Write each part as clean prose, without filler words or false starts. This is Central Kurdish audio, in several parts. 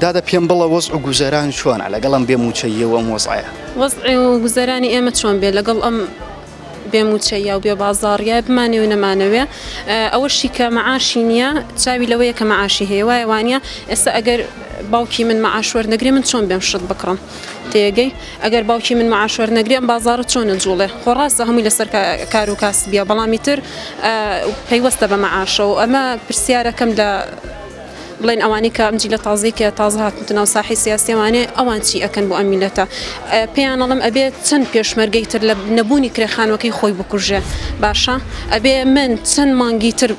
دادە پێم بڵە وەزع و گوزەران چۆنە لەگەڵ ئەم بێ مووچەییە و ئەم وەزعەیە؟ وەزع و گوزەرانی ئێمە چۆن بێ لەگەڵ ئەم بێ مووچەیە و بێ بازاڕیە بمانەوێ نەمانەوێ ئەوەشی کە مەعاشی نییە چاوی لەوەیە کە مەعاشی هەیە وایە وانە ئێستا ئەگەر باوکی من مەعاش وەرنەگرێ من چۆن بێم شت بکڕم تێگەی ئەگەر باوکی من مەعاش وەرنەگرێ ئەم بازاڕە چۆن ئەجوڵێ خۆ ڕاستە هەمووی لەسەر کار و کاسبیە بەڵامی تر پەیوەستە بە مەعاشەوە ئەمە پرسیارەکەم لە بڵێن ئەوانەی کە ئەم جیلە تازەی کە تازە هاتنتە ناو ساحەی سیاسیەوانێ ئەوان چی ئەکەن بۆ ئەم میلەتە پێیان ئەڵێم ئەبێ چەند پێشمەرگەی تر لە نەبوونی کرێخانوەکەی خۆی بکوژێ باشە ئەبێ من چەند مانگی تر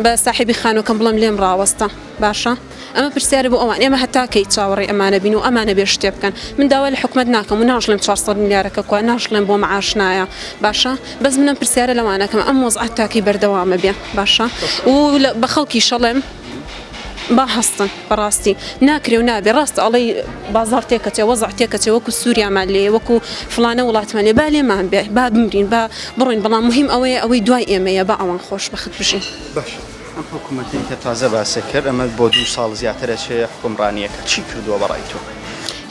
بە ساحێبی خانوەکەم بڵێم لێم ڕاوەستە باشە ئەمە پرسیارە بۆ ئەوان ئێمە هەتا کەی چاوەڕێی ئەمانە بین و ئەمانە بێ شتێ بکەن من داوا لە حکومەت ناکەم و ناشڵێم 400 ملیارەکە کوا ناشڵێم بۆ معاش نایە باشە بەس من ئەم پرسیارە لەوانەکەم ئەم وەزعە تاکەی بەردەوامە بێ باشە و بە خەڵکی شەڵێم با هەستن بەڕاستی ناکرێ و نابێ ڕاستە ئەڵێی بازاڕ تێکەچێ وەزع تێکەچێ وەکو سووریامان لێ وەکو فلانە وڵاتمان لێ با لێمان بێ با بمرین با بڕۆین بەڵام مهم ئەوەیە ئەوەی دوای ئێمەیە با ئەوان خۆشبەخت بژین. باشە ئەم حکوومەتەی کە تازە باست کرد ئەمە بۆ دوو ساڵ زیاتر ئەچێ حوکمڕانییەکە چی کردووە بە ڕای تۆ؟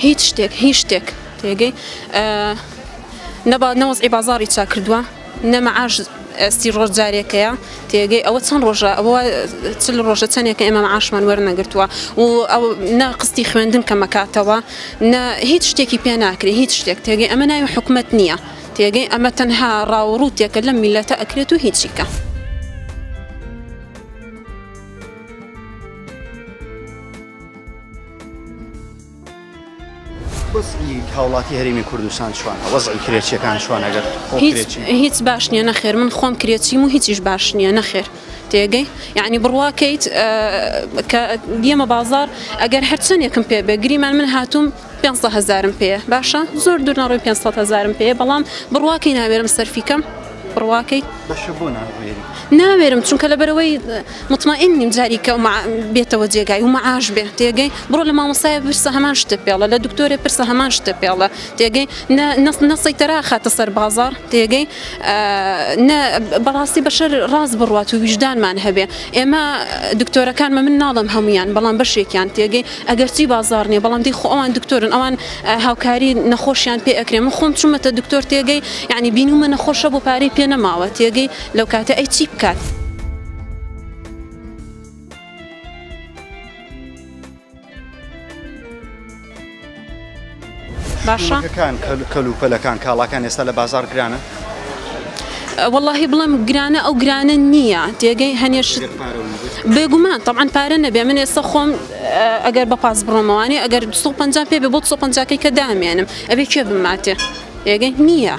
هیچ شتێک هیچ شتێک تێگەی نە وەزعی بازاڕی چاک کردووە نە مەعاش سی ڕۆژ جارێکەیە تێگەی ئەوە چەند ڕۆژە ئەوە چل ڕۆژە چەندێکە ئێمە معاشمان وەرنەگرتووە و ئەو نە قستی خوێندن کەمەکاتەوە نە هیچ شتێکی پێ ناکرێ هیچ شتێک تێگەی ئەمە ناوی حکومەت نییە تێگەی ئەمە تەنها ڕاوڕووتێکە لەم میلەتە ئەکرێت و هیچیکە. وەزعی هاوڵاتی هەرێمی کوردستان چۆنە؟ وەزعی کرێچیەکان چۆنە گەر خۆ کرێچی؟ هیچ باش نییە نەخێر من خۆم کرێچیم و هیچیش باش نییە نەخێر تێگەی یعنی بڕواکەیت کە دیەمە بازار ئەگەر هەرچەندێکم پێ بێ گریمان من هاتووم 500 هزارم پێیە باشە زۆر دوور ناڕۆی 500 هزارم پێیە بەڵام بڕواکەی ناوێرم سەرفیکەم بڕواکەی باشە بۆ ناوێری؟ ناوێرم چونکە لەبەرەوەی مطمئن نیم جاری کە بێتەوە جێگای و مەعاش بێ تێگەی بڕۆ لە مامۆستایە پرسە هەمان شتە پێڵە لە دکتۆرێ پرسە هەمان شتە پێڵە تێگەی نە نە سەیتەرا خاتە سەر بازاڕ تێگەی نە بەڕاستی بەشەر ڕاست بڕوات و ویژدانمان هەبێ ئێمە دکتۆرەکانمە من ناڵم هەمویان بەڵام بەشێکیان تێگەی ئەگەرچی بازاڕ نییە بەڵام دی خۆ ئەوان دکتۆرن ئەوان هاوکاری نەخۆشیان پێ ئەکرێ من خۆم چوومەتە دکتۆر تێگەی یعنی بینومە نەخۆشە بۆ پارەی پێ نەماوە تێگەی لەو کاتە ئەی چی بکات؟ باشە کەلوپەلەکان کاڵاکان ئێستا لە بازار گرانە؟ وەڵاهی بڵێم گرانە ئەو گرانە نییە تێگەی هەنێ شت بێگومان تەبعەن پارە نەبێ من ئێستا خۆم ئەگەر بە پاس بڕۆمەوانێ ئەگەر 250 پێ بێ بۆ 250 کە دامێنم ئەبێ کێ بماتێ تێگەی نییە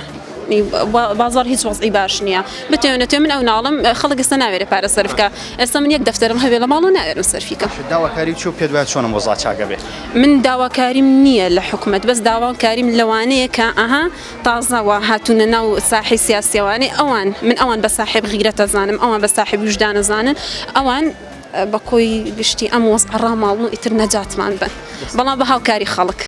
بازاڕ هیچ وەزعی باش نییە بتەوێ نەتەوێ من ئەو ناڵم خەڵک ئێستا ناوێرێ پارە سەرف کا ئێستا من یەک دەفتەرم هەبێ لە ماڵ و ناوێرم سەرفی کەم. داواکاری چۆ پێت وایە چۆن ئەم وەزعە چاک ئەبێ؟ من داواکاریم نییە لە حکومەت بەس داواکاریم لەوانەیە کە ئەها تازە وا هاتوونە ناو ساحەی سیاسیەوانەی ئەوان من ئەوان بە ساحێب غیرەت ئەزانم ئەوان بە ساحێب ویژدان ئەزانن ئەوان بە کۆی گشتی ئەم وەزعە ڕاماڵن و ئیتر نەجاتمان بەن بەڵام بە هاوکاری خەڵک.